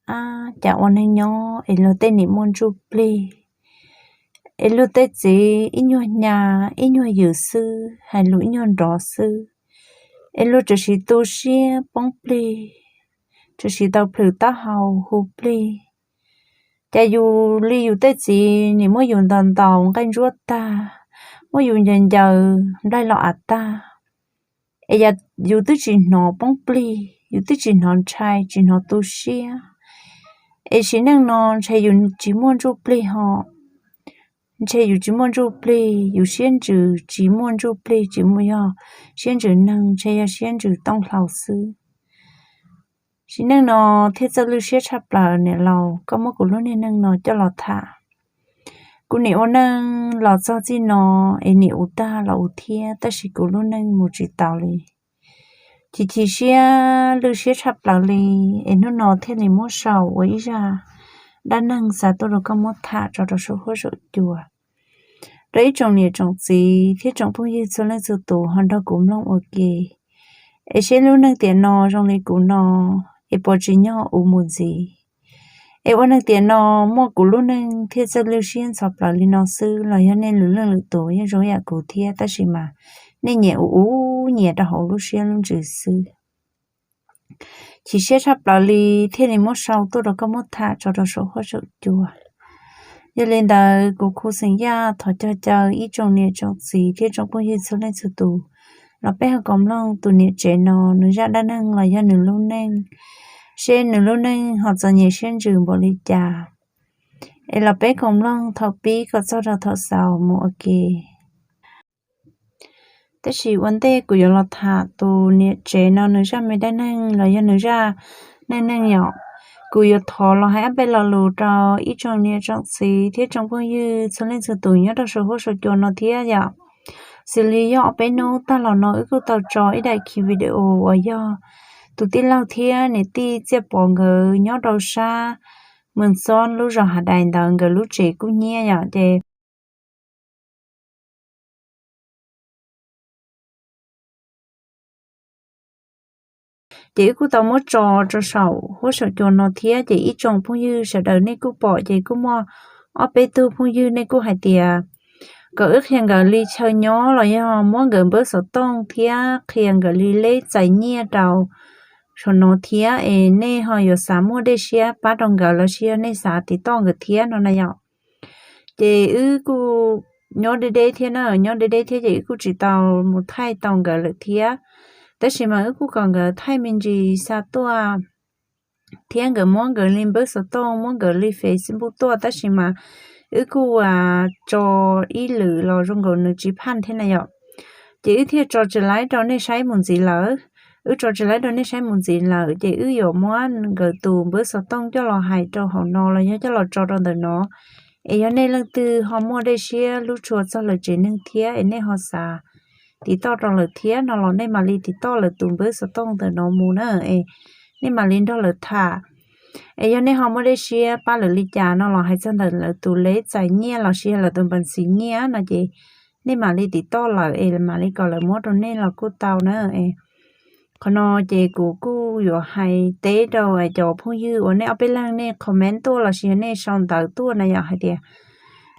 ab, cas ua neeg nyob es luag tej niam muaj ntsuj plig, es luag tej txiv ib nyuag nyab ib nyuag ywm xwb, hais lus ib nyuag nrov xwb, es luag tsuas sim tu siab poob plig, tsuas sim tau plhws taub hau hu plig. Cas yus li yus tej txiv nim muab yus ntaus ntaus nqaij ntsuab tag, muab yus ncaws ncaws nplaig los av tag, es yus twb tsis hnov poob plig, yus twb tsis hnov ntshai, tsis hnov tu siab, es sim neej no ntshe yus tsis muaj ntsuj plig ho, ntshe yus tsis muaj ntsuj plig, yus siab ntsws tsis muaj ntsuj plig, tsis muaj, yog siab ntsws neeg ntshe yog siab ntsws tooj hlau xwb. Sim neej no thiaj txawj lwj siab tshaj plaws. Niam laus, koj muab kuv lub niag neej no coj los tham. Kuv nim ua neej los txog txij no es nim ua tag los ua thiab, tab sis kuv lub neej mus tsis taus li. Chim chim siab lwj siab tshaj plaws li, es hnub no thiaj li muab sau ua ib zaj dab neeg xa tuaj rau koj muab tham tso rau saum huab saum cua, rau ib tsoom niam tsoom txiv thiab tsoom phooj ywg txhua leej txhua tus ho nrog kuv mloog ua ke. Es seb lub neej tiam no zoo li kuv no, es puas tsim nyog ua mus ntxiv. Es ua neeg tiam no muaj kuv lub neej thiaj txawj lwj siab ntxhov plaws li no xwb, los yog nej lwm leej lwm tus yeej zoo yam kuv thiab, tab sis mas nej nyias ua ua nyias rau hauv lub siab lub ntsws xwb. Chim siab tshaj plaws li, thiaj li muab sau tuaj rau koj muab tham tso rau saum huab saum cua. Yog li ntawd kuv Khu Xeem Yaj thov cog caw ib tsoom niam tsoom txiv thiab tsoom phooj ywg txhua leej txhua tus los peb ho koom mloog tus niam tsev no nws zaj dab neeg los yog nws lub neej, seb nws lub neej ho txom nyem siab ntsws npaum li cas. Es los peb koom mloog thaum pib kom txog rau thaum xaus mus ua ke. Tab sis ua ntej kuv yuav los tham tus niam tsev no nws zaj me dab neeg los yog nws zaj neej neeg yom, kuv yuav thov los hais ob peb lo lus rau ib tsoom niam tsoom txiv thiab tsoom phooj ywg txhua leej txhua tus nyob rau saum huab saum cua no thiab yom. Xws li yog ob peb hnub tag los no wb kuj tau tso ib daim khiv video uas yog tus tij laug thiab niam tij Txiaj Pov nkawd nyob rau sab Mws Xob lub zos Hav Dais ntawd, nkawd lub tsev kuj hnyiab yom, ces ces wb kuj tau muab tso rau saum huab saum cua no thiab, ces ib tsoom phooj ywg sawv daws nej kuj pom, ces kuj muaj ob peb tug phooj ywg nej kuj hais tias kom wb qhia nkawd li chaw nyob los yog muab nkawd npawb xov tooj thiab qhia nkawd li leb txais nyiaj rau saum no thiab, es nej ho yuav xav muaj dej siab pab rau nkawd los sis yog nej xav tiv toj nkawd thiab no na yom. Ces wb kuj nyob deb deb thiab na, nyob deb deb thiab ces wb kuj tsis tau mus thaij tau nkawd lawm thiab. Tab sis mas wb kuj kom nkawd thaij me ntsis xa tuaj thiab nkawd muab nkawd li npawb xov tooj, muab nkawd li Facebook tuaj, tab sis mas wb kuj tso ib lwm los zoo nkaus nws tsis phaj thiab na yom. Ces wb thiaj tso tsis laib rau nej saib mus ntxiv lawm. Wb tso tsis laib rau nej saib mus ntxiv lawm, ces wb yuav muab nkawd tus npawb xov tooj coj los hais rau hauv no los yog coj los tso rau ntawm no. Es yog nej leej twg ho muaj dej siab hlub tshua txog lawv tsev neeg thiab es nej ho xav tiv toj rau lawv thiab no los nej mam li tiv toj lawv tus npawb xov tooj ntawm no mus na, es nej mam li nrog lawv tham. Es yog nej ho muaj dej siab pab lawv li cas no los hais txog ntawm lawv tus leb txais nyiaj los sis yog lawv tus npas ntxiv nyiaj no ces nej mam li tiv toj lawm es mam li kom lawv muab rau nej los kuj tau na. Qhov no ces kuv kuj yuav hais teb rau cov phooj ywg uas nej ob peb leeg nej comment tuaj los sis yog nej sau ntawv tuaj na yom, hais tias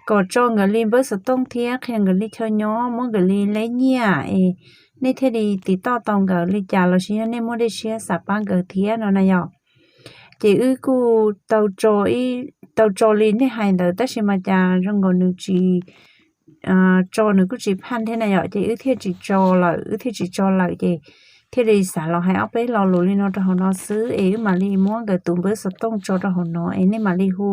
kom tso nkawd li npawb xov tooj thiab qhia nkawd li chaw nyob, muab nkawd li leb nyiaj es nej thiaj li tiv toj tau nkawd li cas los sis yog nej muaj dej siab xav pab nkawd thiab no na yom. Ces wb kuj tau tso li nej hais ntawd, tab sis mas cas zoo nkaus nws tsis tso, nws kuj tsis phaj thiab na yom, ces wb thiaj tsis tso lawm, wb thiaj tsis tso lawm, ces thiaj li xav los hais ob peb lo lus li no rau hauv no xwb, es wb mam li muab nkawd tus npawb xov tooj tso rau hauv no, es nej mam li hu,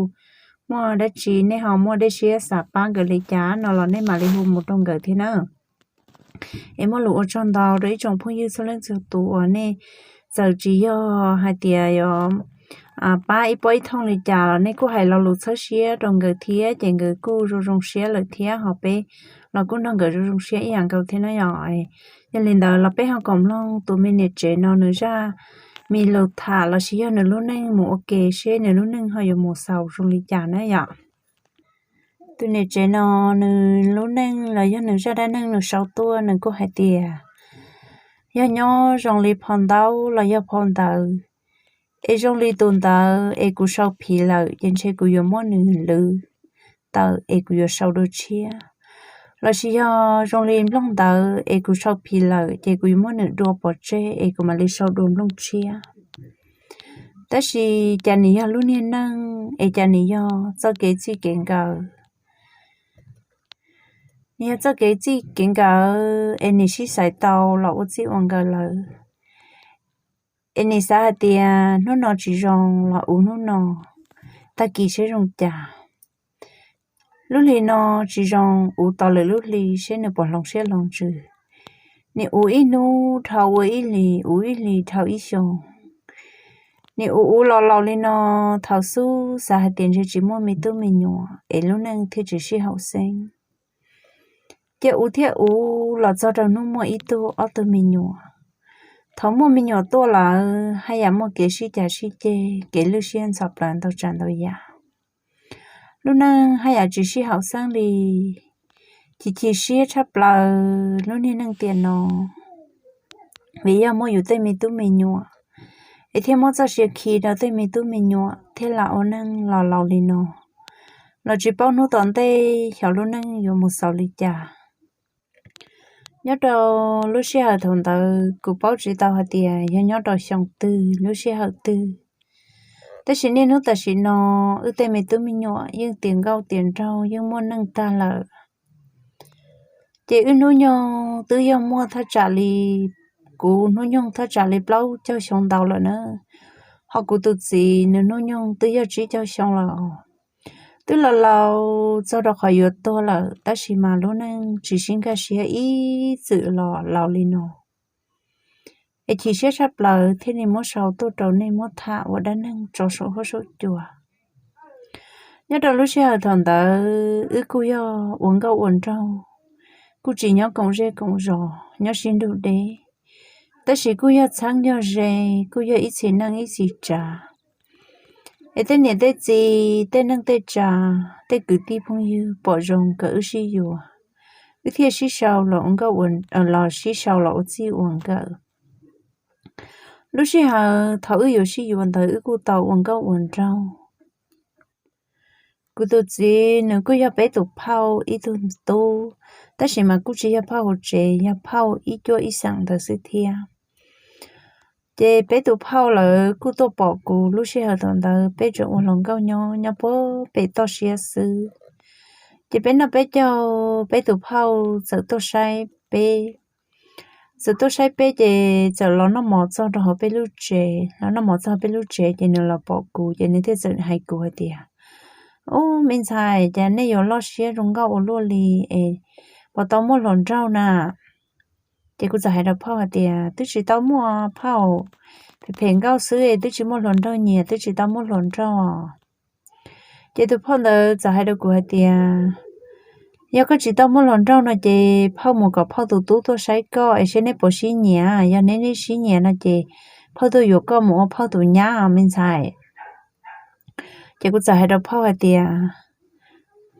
muaj dab tsi nej ho muaj dej siab xav pab nkawd li cas no los nej mam li hu mus rau nkawd thiab na. Es muaj lus ua tsaug ntau rau ib tsoom phooj ywg txhua leej txhua tus uas nej txawm tsis yog hais tias yuav pab ib pob ib thooj li cas los nej kuj hais lo lus txhawb siab rau nkawd thiab, ces nkawd kuj zoo zoo siab lawm thiab, ho peb los kuj nrog nkawd zoo zoo siab ib yam nkaus thiab na yom. Yog li ntawd los peb ho koom mloog tus me niam tsev no nws zaj me lus tham los sis yog nws lub neej mus ua ke seb nws lub neej ho yuav mus xaus zoo li cas na yom. Tus niam tsev no nws lub neej los yog nws zaj dab neeg nws sau tuaj nws kuj hais tias, yog nyob zoo li phau ntaub los yog phau ntawv, Es zoo li tus ntawd es kuv sau phim lawm ces ntshe kuv yuav muab nws lwv tawm es kuv yuav sau dua tshiab. Los sis yog zoo li nplooj ntawd es kuv sau phim lawm ces kuv yuav muab nws dua pov tseg es kuv mam li sau dua nplooj tshiab. Tab sis cas nws yog lub niag neej es cas nws yog txoj kev txij kev nkawm. Nws yog txoj kev txij kev nkawm es nws sib xaiv tau los ua txij ua nkawm lawm. Es nws xav hais tias hnub no tsis zoo los uv hnub no, tag kis seb zoo cas. Lub hli no tsis zoo, uv tos lwm lub hli seb nws puas hloov siab hloov ntsws. Nws uv ib hnub dhau ua ib hlis, uv ib hlis dhau ib xyoos. Nws uv uv los laus li no, thaum xub xav hais tias ntshe tsis muaj me tub me nyuam es lub neej thiaj tsis sib haum xeeb. Ces uv thiab uv los txog rau hnub muaj ib tug ob tug me nyuam. Thaum muaj me nyuam tuaj lawm haj yam muaj kev sib cav sib ceg, kev lwj siab ntxhov plaws ntau tsav ntau yam. Lub neej haj yam tsis sib haum xeeb li. Chim chim siab tshaj plaws lub niag neej tiam no, vim yog muaj yus tej me tub me nyuam es thiaj muab txoj sia khi rau tej me tub me nyuam thiaj lam ua neej los laus li no, los tsis paub hnub tom ntej xyov lub neej yuav mus xaus li cas. Nyob rau lub sij hawm thaum ntawd kuv paub tsis tau hais tias yog nyob rau xyoo twg lub sij hawm twg, tab sis niaj hnub tam sim no wb tej me tub me nyuam yeej tiav nkauj tiav nraug yeej muaj neej tag lawm. Ces wb hnub nyoog twb yog muaj thaj tsam li, kuv hnub nyoog thaj tsam li plaub caug xyoo ntau lawm na, ho kuv tus txiv nws hnub nyoog twb yog tsib caug xyoo lawm. Twb los laus txog rau qhov yuav tuag lawm tab sis mas lub neej tsis sib nkag siab ib txwm los laus li no. Es chim siab tshaj plaws thiaj li muab sau tuaj rau nej muab tham ua dab neeg tso saum huab saum cua. Nyob rau lub sij hawm thaum ntawd wb kuj yog ua nkauj ua nraug, kuj tsis nyob koom zej koom zos nyob sib nrug deb, tab sis kuj yog txheeb yog ze, kuj yog ib txhis neej ib txhis tsav. Es tej niam tej txiv, tej neej tej tsav, tej kwv tij phooj ywg pom zoo kom wb sib yuav, wb thiaj sib sau los ua nkauj ua, los sib sau los ua txij ua nkawm. Lub sij hawm thaum wb yuav sib yuav ntawd wb kuj tau ua nkauj ua nraug. Kuv tus txiv nws kuj yog peb tus phauj ib tug tub, tab sis mas kuj tsis yog phauj hauv tsev, yog phauj ib cuab ib xeem ntawd xwb thiab. Ces peb tus phauj lawv kuj tuaj pom kuv lub sij hawm thaum ntawd peb tseem ua hluas nkauj nyob nyob puag pem toj siab xwb. Ces peb noj peb caug peb tus phauj txawm tuaj saib peb. Txawm tuaj saib peb ces txawm los noj mov txog rau hauv peb lub tsev, los noj mov txog hauv peb lub tsev ces nws los pom kuv ces nws thiaj txawm hais kuv hais tias, Ub, me ntxhais, cas nej yuav loj siab zoo nkauj ua luaj li es puas tau muaj hluas nraug na? Ces kuv txawm hais rau phauj hais tias, Twb tsis tau muaj phauj, phem phem nkauj xwb es twb tsis muaj hluas nraug nyiam, twb tsis tau muaj hluas nraug. Ces tus phauj ntawd txawm hais rau kuv hais tias, Yog koj tsis tau muaj hluas nraug no ces phauj mus kom phauj tus tub tuaj saib koj es seb neb puas sib nyiam, yog neb neb sib nyiam no ces phauj tuaj yuav koj mus ua phauj tus nyab os me ntxhais. Ces kuv txawm hais rau phauj hais tias,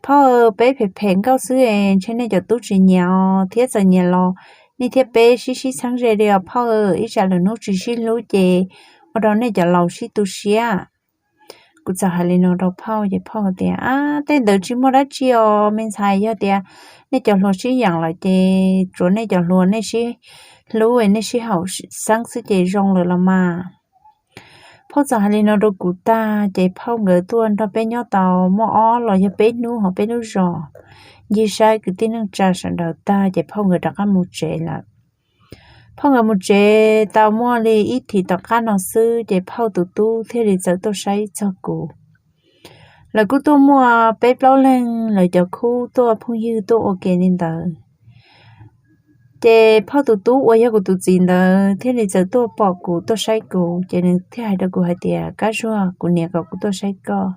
Phauj, peb phem phem nkauj xwb es ntshe nej cov tub tsis nyiam os, thiab txawm nyiam los nej thiab peb sib sib txheeb ze li os phauj, ib tsam lwm hnub tsis sib hlub ces ua rau nej cov laus sib tu siab. Kuv txawm hais li no rau phauj ces phauj tias, Ab, tej ntawd tsis muaj dab tsi os me ntxhais, yog tias nej cov hluas sib yeem lawm ces tsuav nej cov hluas nej sib hlub nej sib haum xeeb xwb ces zoo lawm los mas. Phauj txawm hais li no rau kuv tag ces phauj nkawd tuaj nrog peb nyob tau muaj ob los yog peb hnub hauv peb lub zos, ncig saib kwv tij neej tsa sawv daws tag ces phauj nkawd rov qab mus tsev lawm. Phauj nkawd mus tsev tau muaj li ib thim tom qab no xwb ces phauj tus tub thiaj li txawm tuaj saib txog kuv. Lawv kuj tuaj muaj peb plaub leeg lawv cov khub tuaj phooj ywg tuaj ua ke li ntawd. Ces phauj tus tub uas yog kuv tus txiv ntawd thiaj li txawm tuaj pom kuv tuaj saib kuv ces nws thiaj hais rau kuv hais tias, Kab Zuag, kuv niam kom kuv tuaj saib koj.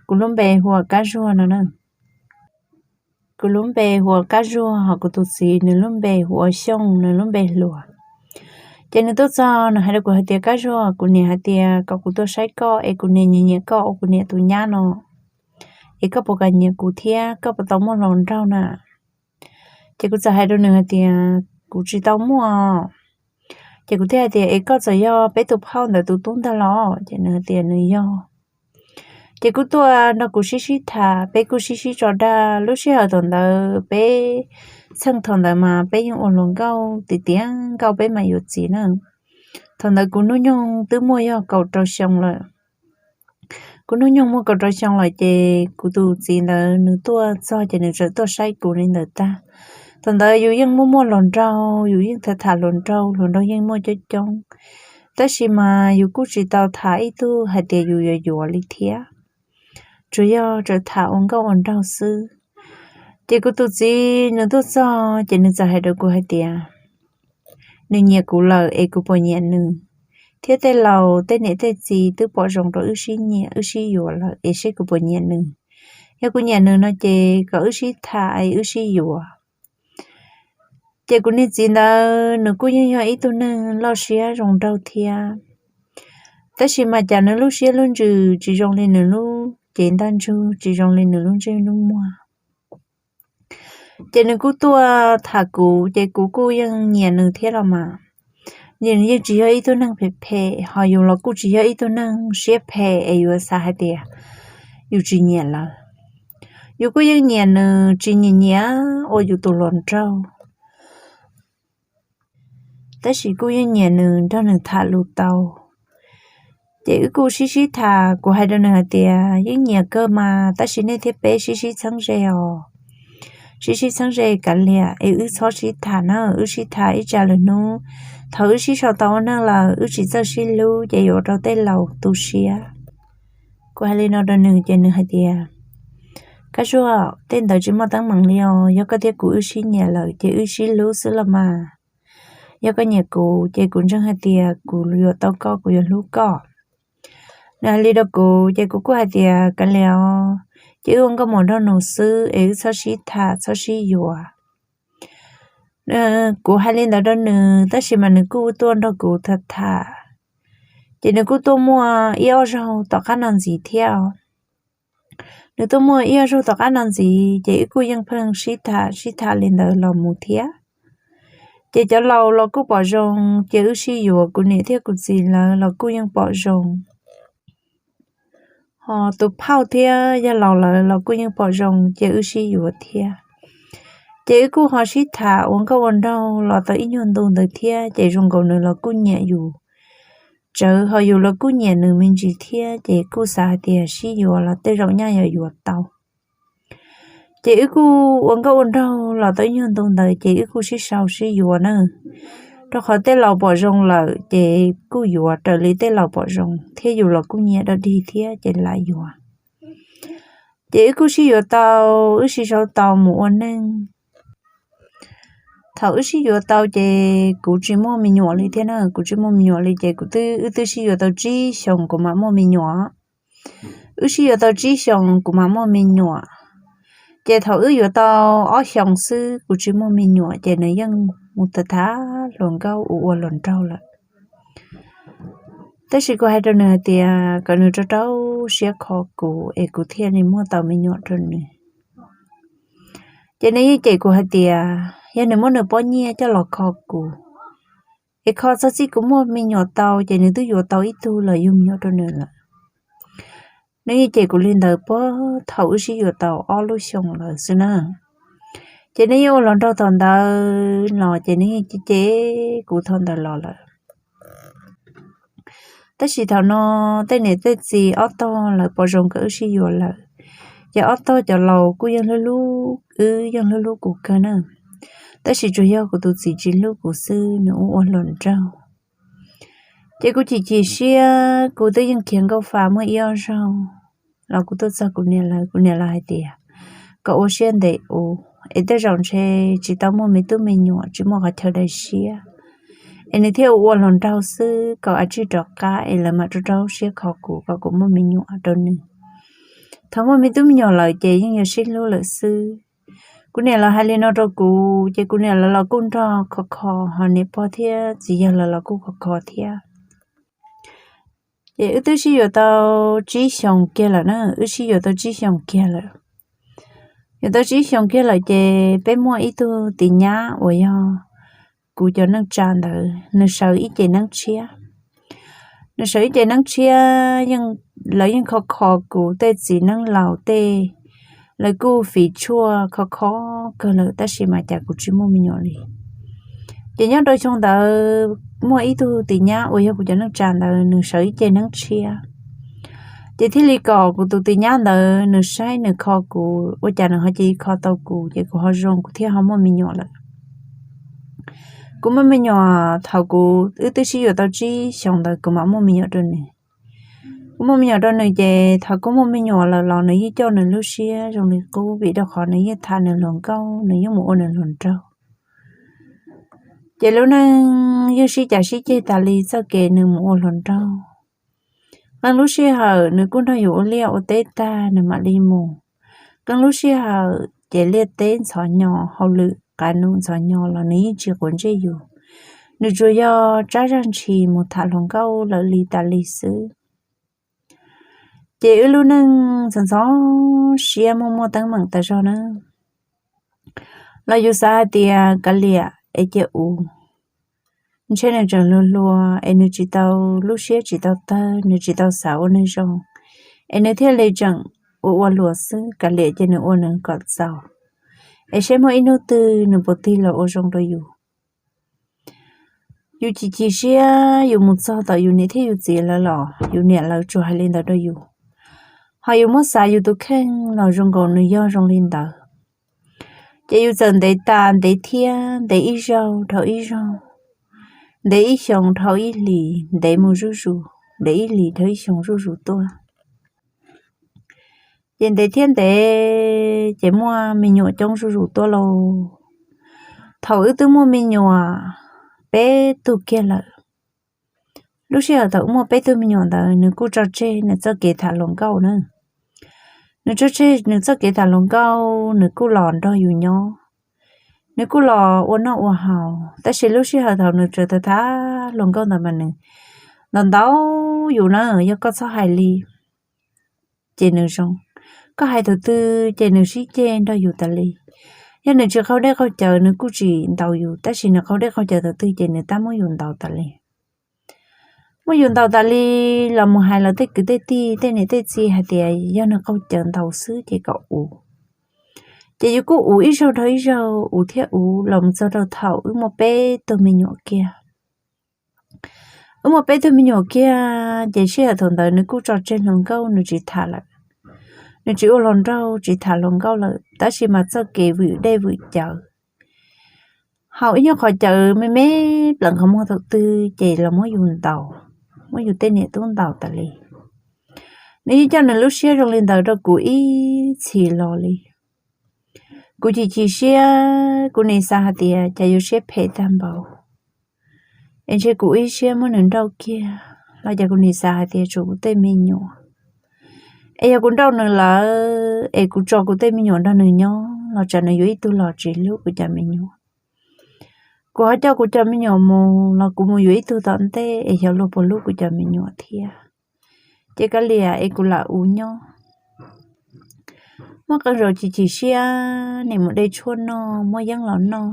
Kuv lub npe hu ua Kab Zuag no na. Kuv lub npe hu ua Kab Zuag, ho kuv tus txiv nws lub npe hu ua Xyooj, nws lub npe hluas. Ces nws tuaj txog nws hais rau kuv hais tias, Kab Zuag, kuv niam hais tias kom kuv tuaj saib koj es kuv niam nyiam nyiam koj ua kuv niam tus nyab no, es koj puas kam nyiam kuv thiab koj puas tau muaj hluas nraug na? Ces kuv txawm hais rau nws hais tias, Kuv tsis tau muaj. Ces kuv thiaj hais tias, Es koj txawm yog peb tus phauj ntawd tus tub ntag los? Ces nws hais tias nws yog. Ces kuj tuaj nrog kuv sib sib tham, peb kuj sib sib tso dag. Lub sij hawm thaum ntawd peb txheej thaum ntawd mas peb yeej ua hluas nkauj tiav tiav nkauj peb mam yuav txiv na. Thaum ntawd kuv hnub nyoog twb muaj yog kaum rau xyoo lawm. Kuv hnub nyoog muaj kaum rau xyoo lawm ces kuv tus txiv ntawd nws tuaj txog ces nws txawm tuaj saib kuv li ntawd tag. Thaum ntawd yus yeej muaj muaj hluas nraug, yus yeej tham tham hluas nraug, hluas nraug yeej muaj coob coob. Tab sis mas yus kuj tsis tau tham ib tug hais tias yus yuav yuav li thiab, tsuas yog txawm tham ua nkauj ua nraug xwb. Ces kuv tus txiv nws tuaj txog ces nws txawm hais rau kuv hais tias, nws nyiam kuv lawm es kuv puas nyiam nws, thiab tej laus tej niam tej txiv twb pom zoo rau wb sib nyiam wb sib yuav lawm es seb kuv puas nyiam nws. Yog kuv nyiam nws no ces kom wb sib tham es wb sib yuav. Ces kuv niag txiv ntawd nws kuj yeej yog ib tug neeg loj siab zoo nraug thiab, tab sis mas cas nws lub siab lub ntsws tsis zoo li nws lub cev ntaj ntsug, tsis zoo li nws lub ntsej lub muag. Ces nws kuj tuaj tham kuv ces kuv kuj yeej nyiam nws thiab los mas. Nws yeej tsis yog ib tug neeg phem phem, ho yus los kuj tsis yog ib tug neeg siab phem es yuav xav hais tias yus tsis nyiam lawm. Yus kuj yeej nyiam nws, tsis nyiam nyiam ua yus tus hluas nraug, tab sis kuj yeej nyiam nws, nrog nws tham lus tau. Ces wb kuj sib sib tham, kuv hais rau nws hais tias, yeej nyiam kawg mas, tab sis nej thiab peb sib sib txheeb ze os, sib sib txheeb ze kav liam es wb txhob sib tham na, wb sib tham ib tsam lwm hnub thaum wb sib sau tau ua neej lawm wb tsis txawj sib hlub ces yuav ua rau tej laus tu siab. Kuv hais li no rau nws ces nws hais tias, Kab Zuag, tej ntawd tsis muaj teeb meem li os, yog koj thiab kuv wb sib nyiam lawm ces wb sib hlub xwb los mas. Yog koj nyiam kuv ces kuv ntseeg hais tias kuv yuav tau koj, kuv yuav hlub koj. Nws hais li rau kuv ces kuv kuj hais tias, Kav liam os, ces wb ua nkauj muam nraug nus xwb es wb txhob sib tham txhob sib yuav. Kuv hais li ntawd rau nws tab sis mas nws kuj tuaj nrog kuv tham tham. Ces nws kuj tuaj muaj ib ob zaug tom qab no ntxiv thiab. Nws tuaj muaj ib ob zaug tom qab no ntxiv ces wb kuj yeej pheej sib tham sib tham li ntawd los mus thiab. Ces cov laus los kuj pom zoo ces wb sib yuav, kuv niam thiab kuv txiv lawv los kuj yeej pom zoo. Ho tus phauj thiab yawg laus lawv los kuj yeej pom zoo ces wb sib yuav thiab. Ces wb kuj ho sib tham ua nkauj ua nraug los tau ib nyuag ntu ntawd thiab ces zoo nkaus nws los kuj nyiam yus tsawv, ho yus los kuj nyiam nws me ntsis thiab ces kuj xav hais tias sib yuav los tej zaum nyaj yuav yuav tau. Ces wb kuj ua nkauj ua nraug los tau ib nyuag ntu ntawd ces wb kuj sib sau sib yuav na, rau qhov tej laus pom zoo lawm ces kuj yuav raws li tej laus pom zoo thiab yus los kuj nyiam dog dig thiab ces lam yuav. Ces wb kuj sib yuav tau, wb sib sau tau mus ua neej. Thaum wb sib yuav tau ces kuv tsis muaj me nyuam li thiab na, kuv tsis muaj me nyuam li ces kuv twb, wb twb sib yuav tau tsib xyoos kuv mam muaj me nyuam. Wb sib yuav tau tsib xyoos kuv mam muaj me nyuam. Ces thaum wb yuav tau ob xyoos xwb kuv tsis muaj me nyuam ces nws yeej mus tham tham hluas nkauj ua ua hluas nraug lawm. Tab sis kuv hais rau nws hais tias kom nws rau rau siab kho kuv es kuv thiaj li muaj tau me nyuam rau nws. Ces nws yeej cem kuv hais tias yog nws muab nws pob nyiaj coj los kho kuv, es kho txog txij kuv muaj me nyuam tau ces nws twb yuav tau ib tug los yug me nyuam rau nws lawm. Nws yeej cem kuv li ntawd puag thaum wb sib yuav tau ob lub xyoos lawm xwb na. Ces nws yeej ua hluas nraug thaum ntawd los ces nws yeej cem cem kuv thaum ntawd los lawm. Tab sis thaum no tej niam tej txiv ob tog lawv pom zoo kom wb sib yuav lawm, ces ob tog cov laus kuj yeej hlub hlub wb, yeej hlub hlub kuv kawg na. Tab sis tsuas yog kuv tus txiv tsis hlub kuv xwb, nws ua ua hluas nraug. Ces kuv chim chim siab, kuv twb yeej khiav nkauj fa muaj ib ob zaug los kuv tuaj txog kuv niam lawv, kuv niam lawv hais tias kom ua siab ntev ua, es tej zaum ntshe tsis tau muaj me tub me nyuam, tsis muaj qhov chaw daws siab, es nws thiaj ua ua hluas nraug xwb, kom ua tsij rov qab es lawv mam rau rau siab kho kuv kom kuv muaj me nyuam rau nws. Thaum muaj me tub me nyuam lawm ces yeej yuav sib hlub lawm xwb. Kuv niam lawv hais li no rau kuv ces kuv niam lawv los kuj nrog kho kho, ho niam pog thiab txiv yawg lawv los kuj kho kho thiab. Ces wb twb sib yuav tau tsib xyoos kiag lawm na, wb sib yuav tau tsib xyoos kiag lawm. Yuav tau tsib xyoos kiag lawm ces peb muaj ib tug tiv nyab uas yog kuv cov neej tsa ntawd nws sawv ib ce neeb tshiab. Nws sawv ib ce neeb tshiab, lawv yeej kho kho kuv tej txiv neeb laus tej, lawv kuj fiv tshuaj kho kho kawg lawm tab sis mas cas kuv tsis muaj me nyuam li. Ces nyob rau xyoo ntawd muaj ib tug tis nyab uas yog kuv cov neej tsa ntawd nws sawv ib ce neeb tshiab. Ces thiaj li kom kuv tus tis nyab ntawd nws saib nws kho kuv ua cas nws ho cia li kho tau kuv ces kuv ho zoo kuv thiaj ho muaj me nyuam lawm. Kuv muaj me nyuam thaum kuv wb twb sib yuav tau tsib xyoos ntawd kuv mam muaj me nyuam rau nws. Kuv muaj me nyuam rau nws ces thaum kuv muaj me nyuam lawm los nws yeej coj nws lub siab zoo li qub vim rau qhov nws yeej tham nws hluas nkauj, nws yeej mus ua nws hluas nraug. Ces lub neej yeej sib cav sib ceg tas li txoj kev nws mus ua hluas nraug. Qee lub sij hawm nws kuj nrog yus ua liaj ua teb tag nws mam li mus. Qee lub sij hawm ces liaj teb ntxhov nyo, hauj lwm qav num ntxhov nyo los nws yeej tsis quav ntsej yus. Nws tsuas yog tsab zaj ntshis mus tham hluas nkauj lawm li tas li xwb. Ces wb lub neej ntxhov ntxhov siab muaj muaj teeb meem tas zog na. Los yus xav hais tias kav liam es cia ua, ntshe nws tseem hluas hluas es nws tsis tau, lub siab tsis tau tawg, nws tsis tau xav ua neeg zoo, es nws thiaj li tseem ua ua luag xwb, kav liam cia nws ua nws kom txaus, es seb muaj ib hnub twg nws puas tig los ua zoo rau yus. Yus chim chim siab yus mus txog tom yus niam thiab yus txiv lawv los yus niam lawv tsuas hais li ntawd rau yus, ho yus muab xav yus tus kheej los zoo nkaus nws yog zoo li ntawd. Ces yus txawm ntev tas ntev thiab ntev ib zaug dhau ib zaug, ntev ib xyoos dhau ib hlis, ntev mus zuj zus, ntev ib hlis dhau ib xyoos zuj zus tuaj. Ces ntev thiab ntev ces muaj me nyuam coob zuj zus tuaj lauj. Thaum wb twb muaj me nyuam peb tug kiag lawm. Lub sij hawm thaum wb muaj peb tug me nyuam ntawd nws kuj tso tseg nws txoj kev tham hluas nkauj na. Nws tso tseg nws txoj kev tham hluas nkauj, nws kuj los nrog yus nyob, nws kuj los ua noj ua haus, tab sis lub sij hawm thaum nws tseem tham tham hluas nkauj ntawd mas nws ntaus ntaus yus na, yog koj txhob hais li ces nws zoo. Koj hais thaum twg ces nws sib ceg nrog yus tas li. Yog nws tsis qaug dej qaug cawv nws kuj tsis ntaus yus, tab sis nws qaug dej qaug cawv thaum twg ces nws tab muab yus ntaus tas li. Muab yus ntaus tas li los mus hais los tej kwv tej tij tej niam tej txiv hais tias yog nws qaug cawv ntaus xwb ces kom ua. Ces yus kuj ua ib zaug dhau ib zaug, ua thiab ua los mus txog rau thaum wb muaj peb tug me nyuam kiag. Wb muaj peb tug me nyuam kiag ces sij hawm thaum ntawd nws kuj tso tseg hluas nkauj nws tsis tham lawm. Nws tsis ua hluas nraug tsis tham hluas nkauj lawm, tab sis mas txoj kev vwm dej vwm cawv, hauv ib nyuag qhov cawv me me pleev qhov muag thaum twg ces los muab yus ntaus, muab yus tej niam tub ntaus tas li. Nws yeej coj nws lub siab zoo li ntawd rau kuv ib txhis los li. Kuv chim chim siab, kuv nim xav hais tias cas yus siab phem tag npaum, es ntshe kuv ib siab muab nws nrauj kiag los cas kuv nim xav hais tias tshuav kuv tej me nyuam, es yog kuv nrauj nws lawm es kuv tso kuv tej me nyuam nrog nws nyob los tsam nws yuav ib tug los tsis hlub kuv cov me nyuam. Kuv ho coj kuv cov me nyuam mus los kuv mus yuav ib tug tom ntej es xyov luag puas hlub kuv cov me nyuam thiab. Ces kav liam es kuv lam ua nyob. Muaj qee zaum chim chim siab nim mus de tshuaj noj muab yeeb los noj.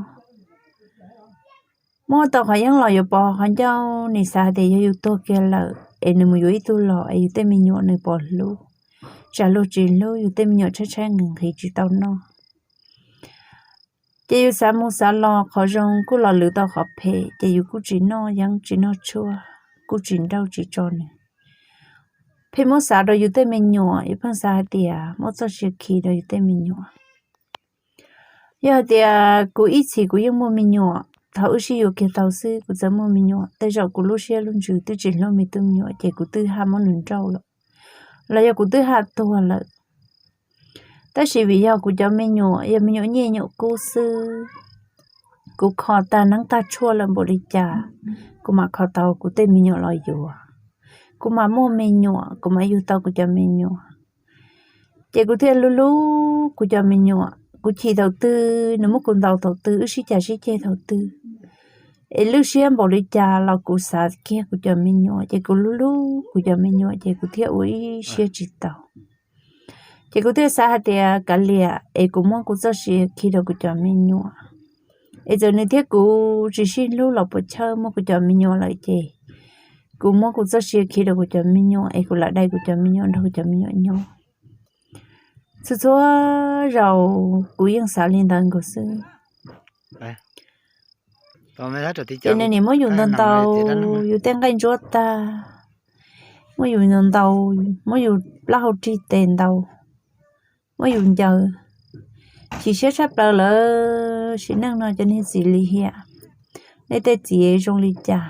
Muab tau qhov yeeb los yuav pov qhov ncauj nim xav hais tias yog yus tuag kiag lawm es nws mus yuav ib tug los es yus tej me nyuam nws puas hlub, tsam luag tsis hlub yus tej me nyuam tshaib tshaib nqhis nqhis tsis tau noj. Ces yus xav mus xav los qhov zoo kuj los lwv tau qhov phem ces yus kuj tsis noj yeeb tsis noj tshuaj, kuj tsis nrauj tsis tso nws. Pheej muab xav rau yus tej me nyuam, yus pheej xav hais tias muab txoj sia khi rau yus tej me nyuam. Yog hais tias kuv ib txhis kuv yeej muaj me nyuam, thaum wb sib yuav kiag tau xwb kuv txawm muaj me nyuam, tej zaum kuv lub siab lub ntsws twb tsis hlub me tub me nyuam ces kuv twb haj muab nws nrauj lawm, los yog kuv twb haj tuag lawm. Tab sis vim yog kuv cov me nyuam yog me nyuam nyiaj nyuam kub xwb, kuv kho tag neeb tag tshuaj lawm npaum li cas, kuv mam kho tau kuv tej me nyuam los yuav. Kuv mam muaj me nyuam, kuv mam yug tau kuv cov me nyuam. Ces kuv thiaj hlub hlub kuv cov me nyuam. Kuv chim thaum twg, nws muab kuv ntaus thaum twg, wb sib cav sib ceg thaum twg, es lwj siab npaum li cas los kuv xav kiag kuv cov me nyuam, ces kuv hlub hlub kuv cov me nyuam ces kuv thiaj ua ib siab tsis tau. Ces kuv thiaj xav hais tias kav liam es kuv muab kuv txoj sia khi rau kuv cov me nyuam. Es txawm nws thiab kuv tsis sib hlub los puas chawj, muaj kuv cov me nyuam lawm ces kuv muab kuv txoj sia khi rau kuv cov me nyuam es kuv lam dai kuv cov me nyuam nrog kuv cov me nyuam nyob. Txhua txhua zaus kuv yeej xav li ntawd nkaus xwb. Ces nws nim muab yus ntaus ntaus, yus tej nqaij ntsuab tag, muab yus ntaus ntaus, muab yus plaub hau rig tes ntaus, muab yus ncaws. Chim siab tshaj plaws lawm, sim neej no cov niag txiv lim hiam, nej tej txiv zoo li cas?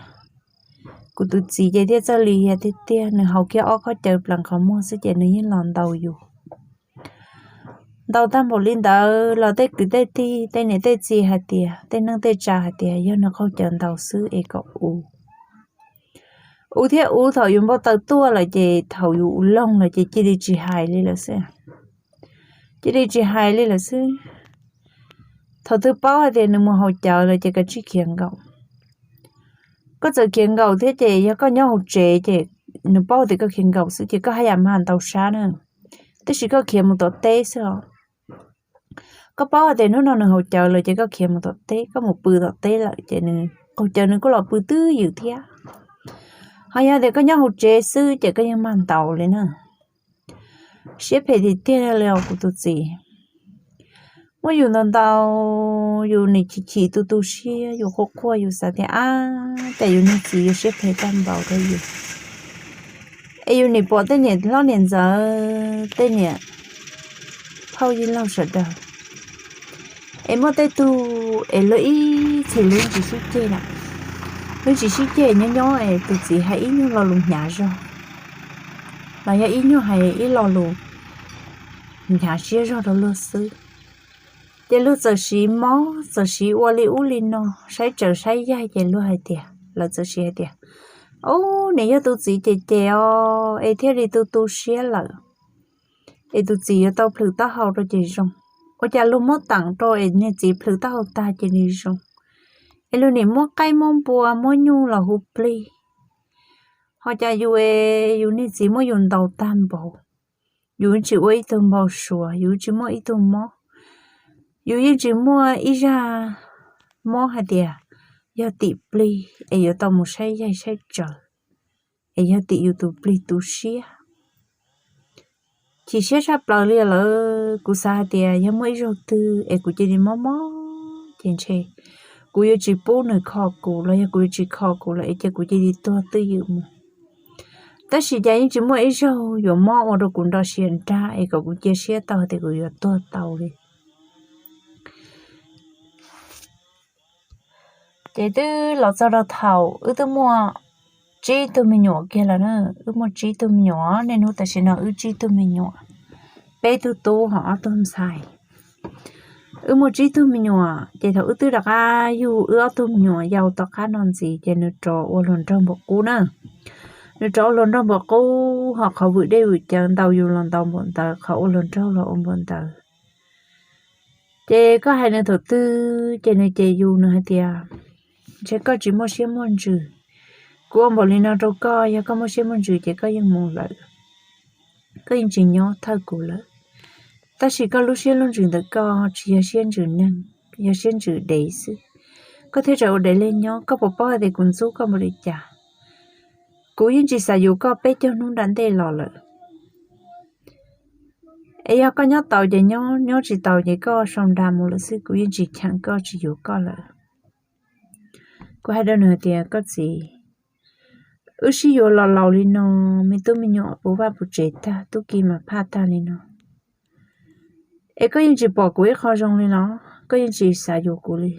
Kuv tus txiv ces thiaj txawj lim hiam tiag tiag, nws haus kiag ob khob cawv plees qhov muag xwb ces nws yeej los ntaus yus. Ntaus tag npaum li ntawd los tej kwv tej tij, tej niam tej txiv hais tias, tej neej tej tsa hais tias yog nws qaug cawv ntaus xwb es kom ua. Ua thiab ua, thaum yus npau taws tuaj lawm ces thaum yus ua loog lawm ces cia li tsis hais li lawm xwb. Cia li tsis hais li lawm xwb. Thaum twg paub hais tias nws mus haus cawv lawm ces kav tsij khiav nkaum. Koj txawm khiav nkaum thiab ces yog koj nyob hauv tsev ces nws paub tias koj khiav nkaum xwb ces koj haj yam mag ntaus sab na, tab sis koj khiav mus tom teb xwb os. Koj paub hais tias hnub no nws haus cawv lawm ces koj khiav mus tom teb, koj mus pw tom teb lawm ces nws qaug cawv nws kuj los pw twj ywm thiab. Ho yog tias koj nyob hauv tsev xwb ces koj yeej mag ntaus li na. Siab phem tiag tiag li os kuv tus txiv. Muab yus ntaus ntaus, yus nim chim chim tu tu siab, yus quaj quaj, yus xav tias ab, cas yus niag txiv yuav siab phem tag npaum rau yus. Es yus nim pom tej niam hlob niam ntxawm, tej niam phauj yij laug sawv daws, es muaj tej tug es luag ib txhis luag yeej tsis sib ceg lawm. Luag tsis sib ceg, nyob nyob es tus txiv hais ib nyuag lo lus hnyav zog, los yog ib nyuag hais ib lo lus hnyav siab zog rau luag xwb, ces luag txawm siv mob, txawm siv ua li ub li no, saib tsaws saib yaig ces luag hais tias, lawv txawm siv hais tias, ub, nim yog tus txiv ces ces os es thiaj li tu tu siab lawm, es tus txiv yuav tau plhws taub hau rau ces zoo. Ua cas luag muab teem rau es niag txiv plhws taub hau tag ces nws zoo. Es luag nim muab qaib muab npua muab nyuj los hu plig. Ho cas yus es yus niag txiv muab yus ntaus tag npaum, yus yeej tsis ua ib tug npau suav, yus tsis muaj ib tug mob, yus yeej tsis muaj ib zaj mob hais tias yog tim plig es yuav tau mus saib yaig saib tsaws, es yog tim yus tus plig tu siab. Chim siab tshaj plaws li lawm, kuv xav hais tias yog muaj ib zaug twg es kuv cia li mob mob ces ntshe kuv yuav tsis pub nws kho kuv los yog kuv yuav tsis kho kuv lawm es cia kuv cia li tuag twj ywm mus. Tab sis cas yeej tsis muaj ib zaug yuav mob ua rau kuv nrov siab nrag es kom kuv cia siab tau tias kuv yuav tuag tau li. Ces twb los txog rau thaum wb twb muaj tsib tug me nyuam kiag lawm na, wb muaj tsib tug me nyuam, niaj hnub tam sim no wb tsib tug me nyuam, peb tug tub ho ob tug ntxhais. Wb muaj tsib tug me nyuam ces thaum wb twb rov qab yug wb ob tug me nyuam yau tom qab no ntxiv ces nws rov ua hluas nraug npaum qub na. Nws rov ua hluas nraug npaum qub ho qhov vwm dej vwm cawv ntaus yus los ntaus npaum ntawd, qhov ua hluas nraug los ua npaum ntawd. Ces koj hais nws thaum twg ces nws cem yus, nws hais tias, ntshe koj tsis muaj siab muaj ntsws. Kuv ua npaum li no rau koj, yog koj muaj siab muaj ntsws ces koj yeej mus lawm, koj yeej tsis nyob thawj kuv lawm. Tab sis koj lub siab lub ntsws ntawm koj tsis yog siab ntsws neeg, yog siab ntsws dev xwb, koj thiaj tseem ua dev li nyob. Koj puas paub hais tias kuv ntxub koj npaum li cas? Kuv yeej tsis xav yuav koj peb caug hnub nram ntej los lawm. Es yog koj nyob taus ces nyob, nyob tsis taus ces koj sau nra mus lawm xwb, kuv yeej tsis cheem koj tsis yuav koj lawm. Kuv hais rau nws hais tias, koj txiv, wb sib yuav los laus li no, me tub me nyuam puv vaj puv tsev tag, tub ki mas phaj tag li no, es koj yeej tsis pom kuv ib qho zoo li los? Koj yeej tsis xav yuav kuv li?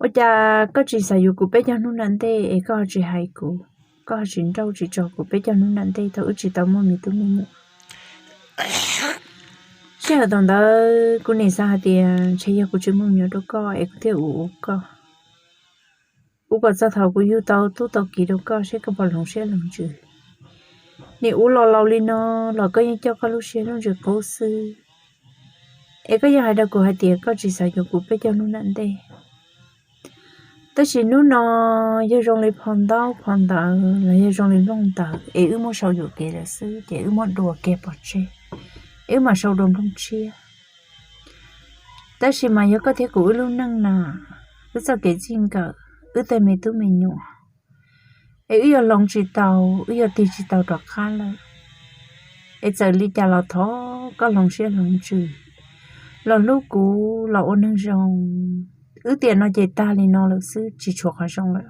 Ua cas koj tsis xav yuav kuv peb caug hnub nram ntej es koj ho tsis hais kuv, koj ho tsis nrauj tsis tso kuv peb caug hnub nram ntej thaum wb tsis tau muaj me tub me nyuam? Sij hawm thaum ntawd kuv nim xav hais tias ntshe yog kuv tsis muaj me nyuam rau koj es kuv thiaj ua ua koj, ua kom txog thaum kuv yug tau tub tau kiv rau koj seb koj puas hloov siab hloov ntsws. Nim ua los laus li no los koj yeej coj koj lub siab lub ntsws qub xwb, es koj yeej hais rau kuv hais tias koj tsis xav yuav kuv peb caug hnub nram ntej. Tab sis hnub no yog zoo li phau ntaub phau ntawv los yog zoo li nplooj ntawv es wb muab sau yuam kev lawm xwb ces wb muab dua kiag pov tseg, wb mam sau dua nplooj tshiab. Tab sis mas yog koj thiab kuv wb lub neej na, wb txoj kev txij nkawm, wb tej me tub me nyuam, es wb yuav hloov tsis tau, wb yuav tig tsis tau rov qab lawm. Es txawm li cas los thov koj hloov siab hloov ntsws, los hlub kuv, los ua neeg zoo. Wb tiam no ces tag li no lawm xwb, tsis tshuav qhov zoo lawm.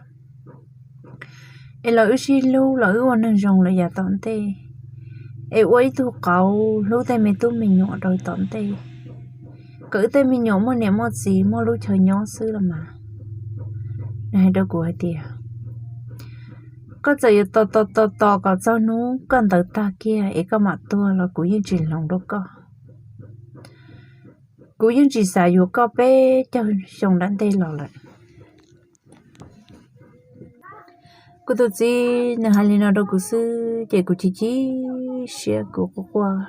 Es los wb sib hlub, los wb ua neeg zoo lawm yav tom ntej, es ua ib tug qauv hlub tej me tub me nyuam rau tom ntej, kom wb tej me nyuam muaj niam muaj txiv, muaj lub chaw nyob xwb los mas. Nws hais rau kuv hais tias, koj txawm yuav tos tos tos tos kom txog hnub koj ntawd tag kiag es koj mam tuag los kuv yeej tsis hloov rau koj. Kuv yeej tsis xav yuav koj peb caug xyoo nram ntej los lawm. Kuv tus txiv nws hais li no rau kuv xwb ces kuv chim chim siab, kuv quaj quaj.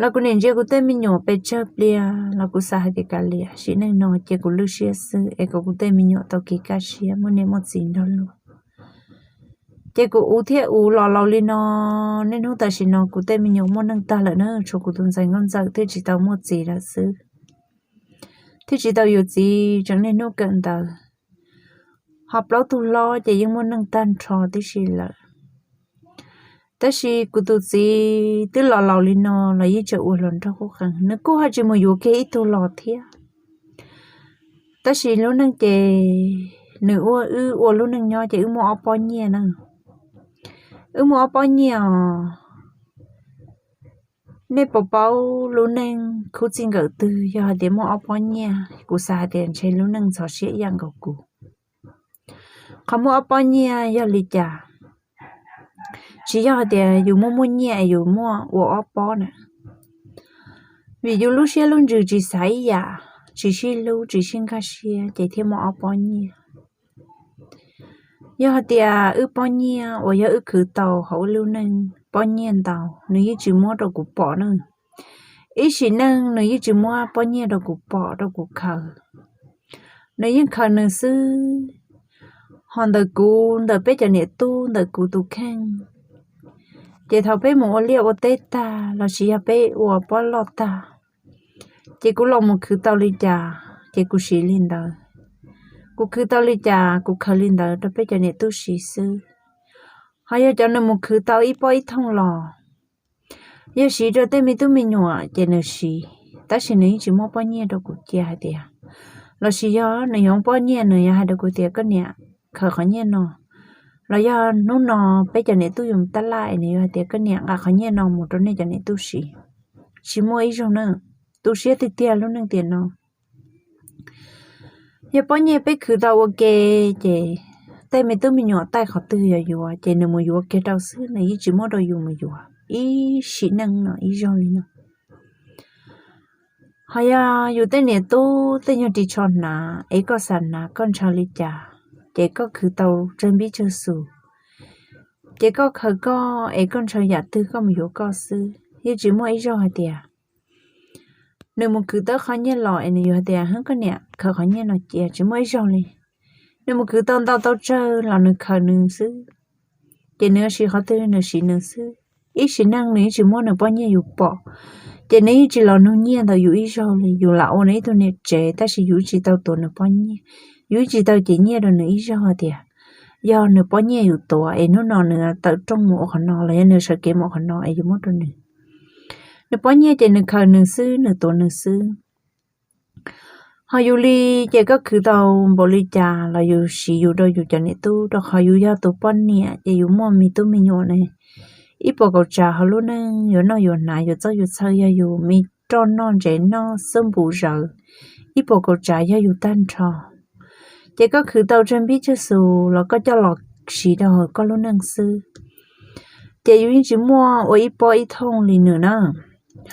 Los kuv niam ntsia kuv tej me nyuam pes tsawg pliag los kuv xav hais tias kav liam, sim neej no cia kuv lwj siab xwb es kom kuv tej me nyuam tau kev kaj siab, muaj niam muaj txiv nrog luag. Ces kuv uv thiab uv los laus li no, niaj hnub tam sim no kuv tej me nyuam muaj neej tag lawm na, tshuav kuv tus ntxhais nkauj ntxawm thiaj tsis tau muaj txiv lawm xwb, thiaj tsis tau yuav txiv tseem niaj hnub kawm ntawv. Ho plaub tug hlob ces yeej muaj neej tag nrho tib si lawm. Tab sis kuv tus txiv twb los laus li no los yeej tseem ua hluas nraug qub qees, nws kuj ho tsis mus yuav kiag ib tug los thiab. Tab sis lub neej ces nws ua wb ua lub neej nyob ces wb muaj ob pob nyiaj na. Wb muaj ob pob nyiaj os. Nej puas paub lub neej khub txij nkawm twg yog hais tias muaj ob pob nyiaj, kuv xav hais tias ntshe lub neej ntxhov siab ib yam nkaus kuv. Qhov muaj ob pob nyiaj yog li cas? Tsis yog hais tias yus muaj muaj nyiaj es yus muaj ua ob pob na, vim yus lub siab lub ntsws tsis xav ib yam, tsis sib hlub tsis sib nkag siab ces thiaj muaj ob pob nyiaj. Yog hais tias wb pob nyiaj uas yog wb khwv tau hauv wb lub neej pob nyiaj ntau, nws yeej tsis muab rau kuv pom na. Ib sim neej nws yeej tsis muab pob nyiaj rau kuv pom rau kuv khaws. Nws yeej khaws nws xwb. Ho ntawm kuv, ntawm peb cov niam tub, ntawm kuv tus kheej, ces thaum peb mus ua liaj ua teb tag lossis yog peb ua pob loj tag, ces kuv los mus khwv tau li cas ces kuv siv li ntawd. Kuv khwv tau li cas kuv khaws li ntawd rau peb cov niam tub siv xwb. Ho yog cov nws mus khwv tau ib pob ib thooj los, yog siv rau tej me tub me nyuam ces nws siv, tab sis nws yeej tsis muab pob nyiaj rau kuv cia hais tias, lossis yog nws yuav pob nyiaj nws yuav hais rau kuv tias koj niam khaws qhov nyiaj no, los yog hnub no peb cov niam tub yuav mus tab laj es nws yuav hais tias koj niam nqa qhov nyiaj no mus rau nej cov niam tub siv. Tsis muaj ib zaug na, tu siab tiag tiag lub neej tiam no. Yog pob nyiaj peb khwv tau ua ke, ces tej me tub me nyuam taij qhov twg yuav yuav ces nws mus yuav kiag rau xwb, nws yeej tsis muab rau yus mus yuav ib sim neej no ib zaug li no. Ho yog yus tej niam tub tej nyuag ris tsho hnav es koj xav hnav koj ntshaw li cas, ces koj khwv tau tsawg npib tsawg xus, ces koj khaws koj es koj ntshaw yam twg koj mus yuav koj xwb. Yeej tsis muaj ib zaug hais tias nws mus khwv tau qhov nyiaj los es nws yuav hais tias koj niam khaws qhov nyiaj no cia, tsis muaj ib zaug li. Nws mus khwv tau ntau tau tsawg los nws khaws nws xwb, ces nws yuav siv qhov twg nws siv nws xwb. Ib sim neej nws yeej tsis muab nws pob nyiaj yus pom, ces nws yeej tsis los nug nyiaj ntawm yus ib zaug li. Yus lam ua nws ib tug niam tsev tab sis yus tsis tau tuav nws pob nyiaj, yus tsis tau cem nyiaj rau nws ib zaug tias yog nws pob nyiaj yus tuav es hnub no nws tawm rooj mus ua qhov no los yog nws sawv kev mus ua qhov no es yus muab rau nws. Nws pob nyiaj ces nws khaws nws xwb, nws tuav nws xwb. Ho yus li, ces koj khwv tau npaum li cas los yus siv yus rau yus cov niam tub, rau qhov yus yog tus poj niam ces yus muaj me tub me nyuam ne, ib puas kaum tsav hauv lub neej yuav noj yuav hnav yuav txob yuav txhawj yog yus, me roj noj ntsev noj xub npum zawv, ib puas kaum tsav yog yus tag nrho. Ces koj khwv tau tsawg npib tsawg xus los koj coj los siv rau hauv koj lub neej xwb. Ces yus yeej tsis muaj ua ib pob ib thooj li nws na.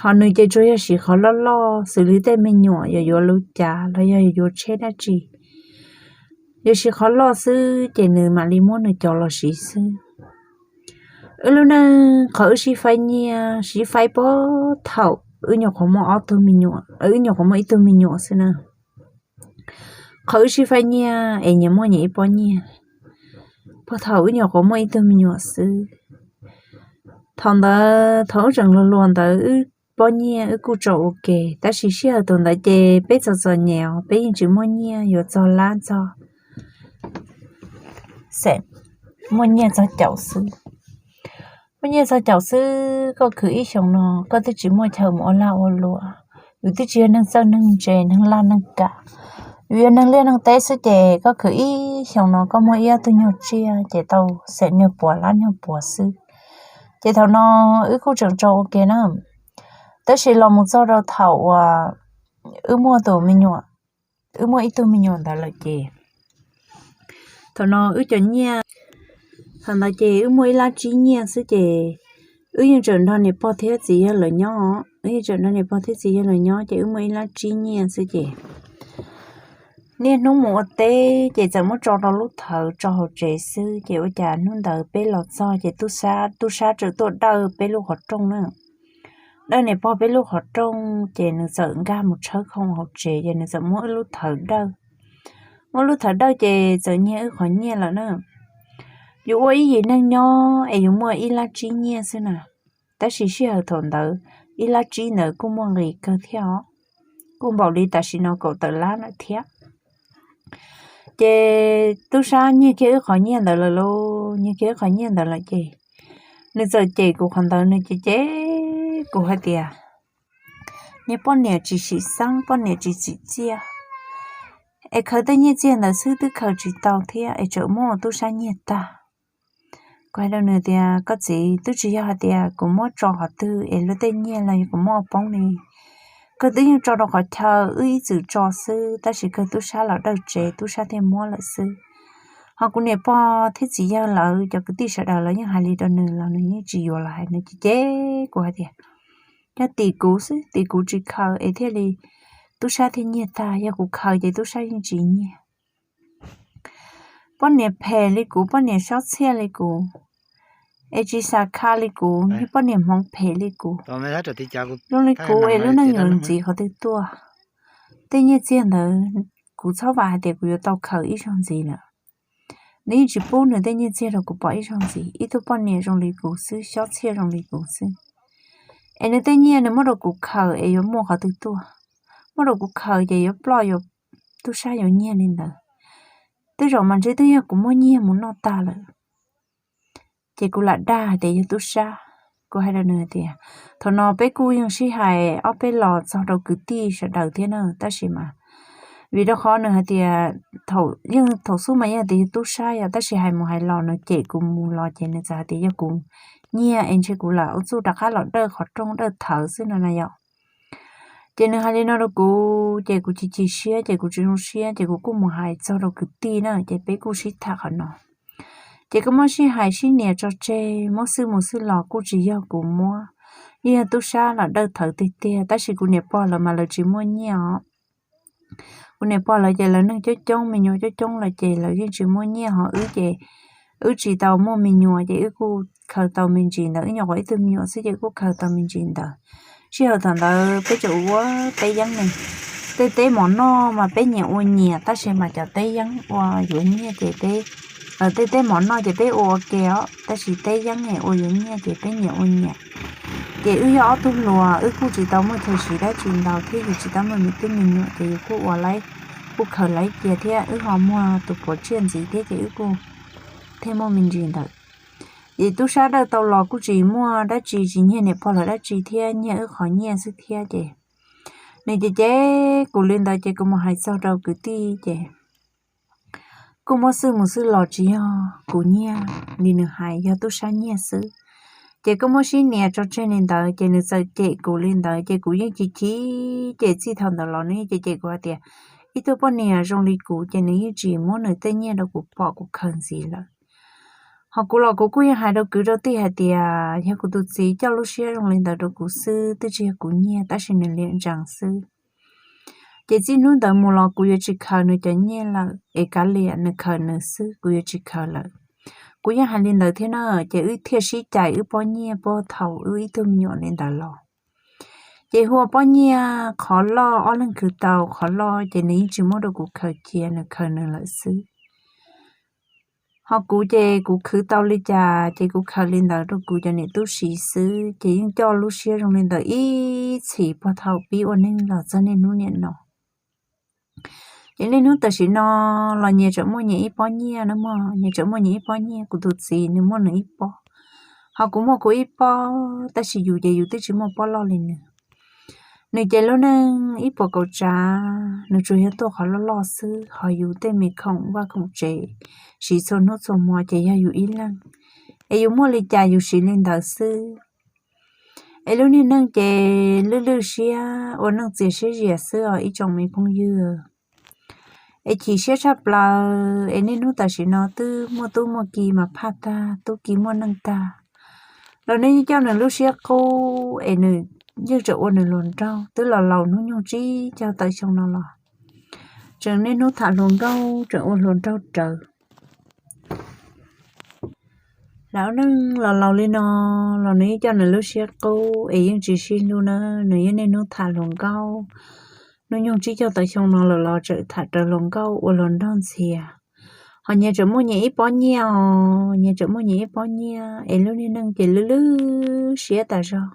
Ho nws ces tsuas yog siv qhov loj loj xws li tej me nyuam yuav yuav lub cav los yog yuav tsheb dab tsi, yuav siv qhov loj xwb ces nws mam li muab nws cov los siv xwb. Wb lub neej qhov wb sib faib nyiaj sib faib puag thaum wb nyuam qhuav muaj ob tug me nyuam, wb nyuam qhuav muaj ib tug me nyuam xwb na. Qhov wb sib faib nyiaj es nyias muaj nyias ib pob nyiaj, puag thaum wb nyuam qhuav muaj ib tug me nyuam xwb. Thaum ntawd thaum wb tseem hluas hluas ntawd wb pob nyiaj wb kuj tso ua ke, tab sis sij hawm thaum ntawd ces peb txom txom nyem os, peb yeej tsis muaj nyiaj yuav txog lab txog xees, muaj nyiaj txog caum xwb. Muaj nyiaj txog caum xwb, koj khwv ib xyoos no koj twb tsis muaj chaw mus ua lag ua luam, yus twb tsis yog neeg txawj neeg ntse neeg laj neeg kam, yus yog neeg liaj neeg teb xwb ces koj khwv ib xyoos no koj muaj ib ob tug nyuag tsiaj ces tau xeem nyuag puas lab nyuag puas xwb. Ces thaum no wb kuj tseem tso ua ke na, tab sis los mus txog rau thaum uas wb muaj tus me nyuam, wb muaj ib tug me nyuam ntawd lawm ces thaum no wb cov nyiaj, thaum ntawd ces wb muaj ib lab tsib nyiaj xwb ces wb yeej tseem nrog niam pog thiab txiv yawg lawv nyob, wb yeej tseem nrog niam pog thiab txiv yawg lawv nyob ces wb muaj ib lab tsib nyiaj xwb ces niaj hnub mus ua teb ces txawm muab tso rau lub thawv tso hauv tsev xwb ces ua cas hnub ntawd peb los txog ces tub sab, tub sab tseem tuaj dawj peb lub qhov rooj na. Dawj niam pog peb lub qhov rooj ces nws txawm nkag mus tshawb khoom hauv tsev ces nws txawm muab wb lub thawv dawj. Muab lub thawv dawj ces txawm nyiag wb qhov nyiaj lawm na. Yus ua ib yim neeg nyob es yus muaj ib lab tsib nyiaj xwb na, tab sis sij hawm thaum ntawd ib lab tsib ntawd kuj muaj nqis kawg thiab os, kuj npaum li tam sim no kaum tawm lab lawm thiab. Ces tub sab nyiag kiag wb qhov nyiaj ntawd lawm lauj, nyiag kiag wb qhov nyiaj ntawd lawm ces nws txawm cem kuv qhov ntawd, nws cem cem kuv hais tias, niag poj niam tsis sim xeeb, poj niam tsis tsim txiaj, es khaws tej nyiaj txiag ntawd xwb twb khaws tsis tau thiab es tseem muab ua tub sab nyiag tag. Kuv hais rau nws tias, koj txiv, twb tsis yog hais tias kuv muab tso qhov twg es luag tej nyiaj los yog kuv muab ua poob li. Kawg twb yeej tso rau qhov chaw wb ib txwm tso xwb, tab sis kawg tub sab los dawj tsev tub sab thiaj muab lawm xwb. Ho kuv niam pog thiab txiv yawg lawv cov kwv tij sawv daws lawv yeej hais li rau nws los nws yeej tsis yuav los hais, nws cem cem kuv hais tias, yog tim kuv xwb, tim kuv tsis khaws es thiaj li tub sab thiaj nyiag tag, yog kuv khaws ces tub sab yeej tsis nyiag. Poj niam phem li kuv, poj niam sob txhiaj li kuv, es tsis xam kha li kuv, niag poj niam hmoov phem li kuv, zoo li kuv es lub neej yuav ntxiv qhov twg tuaj? Tej nyiaj txiag ntawd kuv txhob vam hais tias kuv yuav tau khaws ib zaug ntxiv lawm. Nws yeej tsis pub nws tej nyiaj txiag rau kuv pom ib zaug ntxiv, ib tug poj niam zoo li kuv xwb, sob txhiaj zoo li kuv xwb. Es nws tej nyiaj nws muab rau kuv khaws es yuav muaj qhov twg tuaj? Muab rau kuv khaws ces yuav ploj, yuav tub sab yuav nyiag li ntawd. Tej zaum mas ntshe twb yog kuv muaj nyiaj mus noj tag lawm. Ces kuv lam dag hais tias yog tub sab. Kuv hais rau nws hais tias, thaum no peb kuj yeej sib hais ob peb los txog rau kwv tij sawv daws thiab na, tab sis mas vim rau qhov nws hais tias, thaum yeej thaum xub mas yeej hais tias yog tub sab yom, tab sis hais mus hais los nws cem kuv mus los ces nws txawm hais tias yog kuv nyiag es ntshe kuv lam ua txuj rov qab los dawj qhov rooj dawj thawv xwb no na yom. Ces nws hais li no rau kuv ces kuv chim chim siab ces kuv tsis zoo siab ces kuv kuj mus hais txog rau kwv tij na ces peb kuj sib tham qhov no. Ces kuj muab sib hais sib nias tso tseg, muab xwb mus xwb los kuj tsis yog kuv muab, yeej yog tub sab los dawj thawv tiag tiag, tab sis kuv niam pog lawv mas lawv tsis muaj nyiaj os. Kuv niam pog lawv ces lawv neeg coob coob me nyuam coob coob lawm ces lawv yeej tsis muaj nyiaj, ho wb ces wb tsis tau muaj me nyuam ces wb kuj khaws tau me ntsis ntawd, wb nyuam qhuav ib tug me nyuam xwb ces kuj khaws tau me ntsis ntawd. Sij hawm thaum ntawd peb tseem ua teb yeeb ne, tej teb mov noj mas peb nyias ua nyias, tab sis mas cov teb yeeb ua yuav nyiaj ces peb, tej teb mov noj ces peb ua ua ke os, tab sis teb yeeb ua yuav nyiaj ces peb nyias ua nyias. Ces wb yog ob tug hluas wb kuj tsis tau muaj chaw siv dab tsi ntau thiab yus tsis tau muaj me tub me nyuam ces yus kuj ua laib, kuj khaws laib cia thiab wb ho muaj tus puav tsiaj ntxiv thiab ces wb kuj thiaj muaj me ntsis ntawd. Ces tub sab dawj tau los kuj tsis muaj dab tsi, tsis nyiag niam pog lawv dab tsi thiab nyiag wb qhov nyiaj xwb thiab ces nws cem cem kuv li ntawd ces kuv mus hais txog rau kwv tij ces kuj muab xwb mus xwb los tsis yog kuv nyiag li nws hais, yog tub sab nyiag xwb. Ces kuj muab sib nias tso tseg li ntawd ces nws txawm cem kuv li ntawd ces kuv yeej chim chim, ces txij thaum ntawd los nws yeej cem cem kuv hais tias ib tug poj niam zoo li kuv ces nws yeej tsis muab nws tej nyiaj rau kuv pom kuv khaws ntxiv lawm. Ho kuv los kuv kuj yeej hais rau kwv rau tij hais tias yog kuv tus txiv coj lub siab zoo li ntawd rau kuv xwb, twb tsis yog kuv nyiag tab sis nws liam ntsees xwb. Ces txij hnub ntawd mus los kuv yuav tsis khaws nws cov nyiaj lawm, es kav liam nws khaws nws xwb, kuv yuav tsis khaws lawm. Kuv yeej hais li ntawd thiab na, ces wb thiaj sib cais wb pob nyiaj puag thaum wb ib tug me nyuam li ntawd los. Ces hu ua pob nyiaj qhov loj ob leeg khwv tau qhov loj ces nws yeej tsis muab rau kuv khaws cia, nws khaws nws lawm xwb. Ho kuv ces kuv khwv tau li cas ces kuv khaws li ntawd rau kuv cov niam tub siv xwb, ces yeej coj lub siab zoo li ntawd ib txhis puag thaum pib ua neej los txog niaj hnub niam no. Ces niaj hnub tam sim no los nyias tseem muaj nyias ib pob nyiaj na mog, nyias tseem muaj nyias ib pob nyiaj, kuv tus txiv nws muaj nws ib pob, ho kuv muaj kuv ib pob, tab sis yus ces yus twb tsis muaj pob loj li nws. Nws ces lub neej ib puas kaum tsav, nws tsuas yog tuaj qhov loj loj xwb, ho yus tej me khoom vaj khoom tsev siv txhua hnub txhua hmo ces yog yus ib leeg, es yus muaj li cas yus siv li ntawd xwb. Es lub niag neej ces lwj lwj siab ua neej txias siab zias xwb os ib tsoom me phooj ywg. Es chim siab tshaj plaws es niaj hnub tam sim no twb muaj tub muaj ki mas phaj tag, tub ki muaj neej tag, los nws yeej coj nws lub siab qub es nws yeej tseem ua nws hluas nraug, twb los laus hnub nyoog tsib caug tawm xyoo no los tseem niaj hnub tham hluas nkauj, tseem ua hluas nraug rawv. Lam ua neej los laus li no los nws yeej coj nws lub siab qub es yeej tsis sib hlub na, nws yeej niaj hnub tham hluas nkauj, hnub nyoog tsib caug tawm xyoo no lawm los tseem tham rawv hluas nkauj ua hluas nraug ntxiag. Ho nyias tseem muaj nyias ib pob nyiaj os, nyias tseem muaj nyias ib pob nyiaj es lub niag neej ces lwj lwj siab tas zog.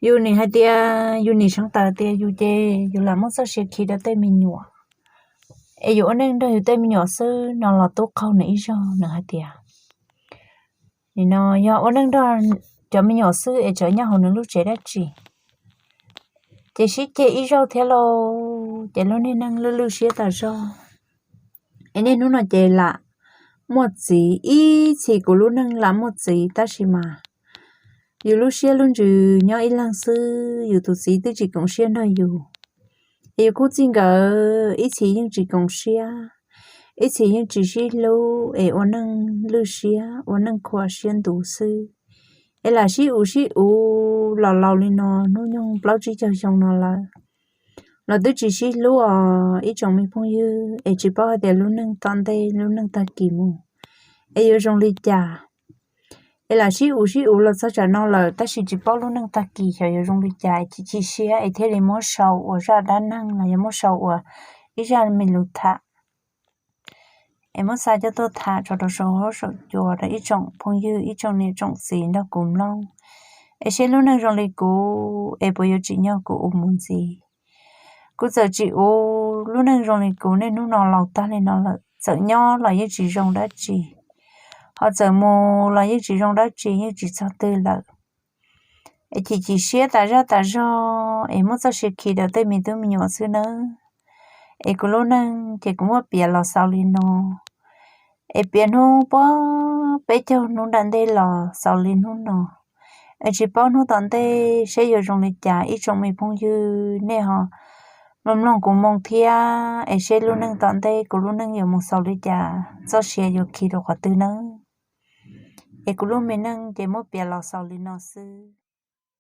Yus nim hais tias, yus nim seev taws tias yus ces yus lam muab txoj sia khi rau tej me nyuam, es yus ua neej nrog yus tej me nyuam xwb no los tub qaug nws ib zaug, nws hais tias nim no yog ua neej nrog cov me nyuam xwb es tsam nyob hauv nws lub tsev dab tsi, ces sib ceg ib zaug thiab lauj, ces lub niag neej lwj lwj siab tas zog. Es niaj hnub no ces lam muaj txiv, ib txhis kuv lub neej lam muaj txiv tab sis mas yus lub siab lub ntsws nyob ib leeg xwb, yus tus txiv twb tsis koom siab nrog yus. Es yus khub txij nkawm ib txhis yeej tsis koom siab, ib txhis yeej tsis sib hlub es ua neej lwj siab ua neej khuam siab ntuv xwb. Es lam sib uv sib uv los laus li no hnub nyoog plaub tsib caug xyoo no lawm, los twb tsis sib hlub os ib tsoom me phooj ywg, es tsis paub hais tias lub neej tom ntej lub neej tag kis mus es yuav zoo li cas. Es lam sib uv sib uv los txog tsam no lawm tab sis tsis paub lub neej tag kis xyov yuav zoo li cas, chim chim siab es thiaj li muab sau ua zaj dab neeg los yog muab sau ua ib zaj me lus tham, es muab xa coj tuaj tham tso rau saum huab saum cua rau ib tsoom phooj ywg ib tsoom niam tsoom txiv nrog kuv mloog, es seb lub neej zoo li kuv es puas yuav tsim nyog kuv ua mus ntxiv. Kuv txawm tsis uv, lub neej zoo li kuv niaj hnub no laus tag li no lawm, txawm nyob los yeej tsis zoo dab tsi, ho txawm mus los yeej tsis zoo dab tsi, yeej tsis txog twg lawm. Es chim chim siab tas zaj tas zog es muab txoj sia khi rau tej me tub me nyuam xwb nawb. Es kuv lub neej ces kuv muab piav los xaus li no, es piav hnub puag peb caug hnub nram ntej los xaus li hnub no, es tsis paub hnub tom ntej seb yuav zoo li cas ib tsoom me phooj ywg nej ho mloog mloog kuv moo thiab es seb lub neej tom ntej kuv lub neej yuav mus xaus li cas, txoj sia yuav khi rau qhov twg nawb. Es kuv lub me neej ces muab piav los xaus li no xwb.